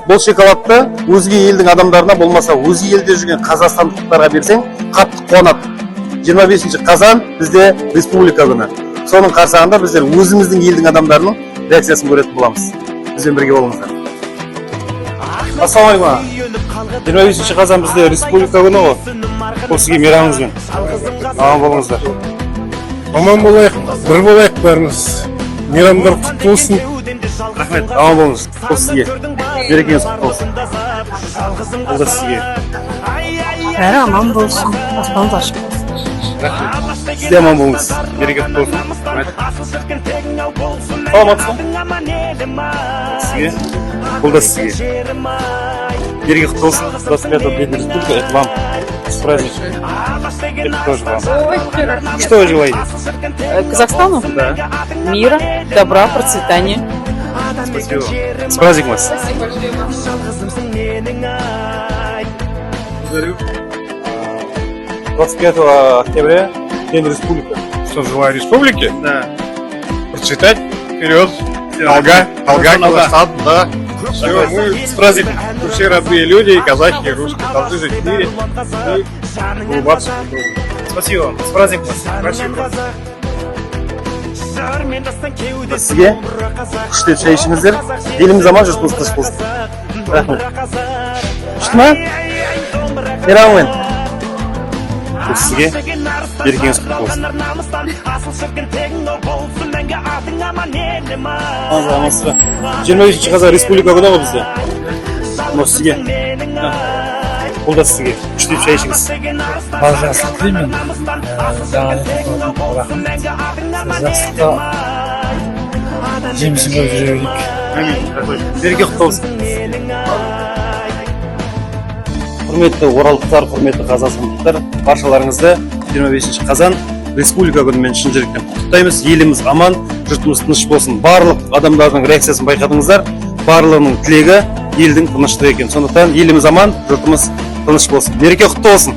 Бұл шоколадты өзге елдің адамдарына, болмаса өзге елде жүрген қазақстандықтарға берсең, қатты қуанады. 25 қазан бізде Республика күні. Соның қарсаңында біздер өзіміздің елдің адамдарының реакциясын көретін боламыз. Бізбен бірге болыңыздар. Ассалаумағалейкум! 25 қазан бізде Республика күні ғой. Бұл сізге, мейрамыңызбен! Аман болыңыздар! Аман болайық, бір болайық бәріміз. Мейрамдар құтты болсын. Рахмет, аман болыңыз! Бұл сізге, мерекеңіз құтты болсын! Бұл да сізге. Бәрі аман болсын, аспанымыз ашық болсын. Рахмет, сіз де аман болыңыз, мереке құтты болсын! Рахмет, саламатсыз ба? Сізге, бұл да сізге, мереке құтты болсын! 25 день Республика, это вам, с праздником! Это тоже вам. Что вы желаете? Казахстану? Да. Мира, добра, процветания. Спасибо, с праздником вас! Спасибо большое. Благодарю. 25 октября День Республики. Что желаю республике? Да. Процветать, вперед. Алға, алға, Алға. Казахстан, да. Все, мы С праздником! Мы все родные люди, и казахи, и русские, должны жить в мире и улыбаться друг другу. Спасибо вам. С праздником вас! Спасибо. Сізге, күштеп шай ішіңіздер. Еліміз аман, жұртымыз тыныш болсын. Рахмет. Күшті ма? Мейрамыңмен! Бұл сізге, берекеңіз құтты болсын! Амансыз ба? 25 қазан Республика күні ғой бізде. Мынау сізге, бұл да сізге, күштеп шай ішіңіз. Бар жақсылық тілеймін. Жаңа рахмет, жақсылықта жемісін көріп жүре берейік. Әмин, рахмет, береке құтты болсын! Құрметті оралдықтар, құрметті қазақстандықтар, баршаларыңызды 25 қазан Республика күнімен шын жүректен құттықтаймыз! Еліміз аман, жұртымыз тыныш болсын! Барлық адамдардың реакциясын байқадыңыздар, барлығының тілегі елдің тыныштығы екен. Сондықтан еліміз аман, жұртымыз тыныш болсын! Мереке құтты болсын!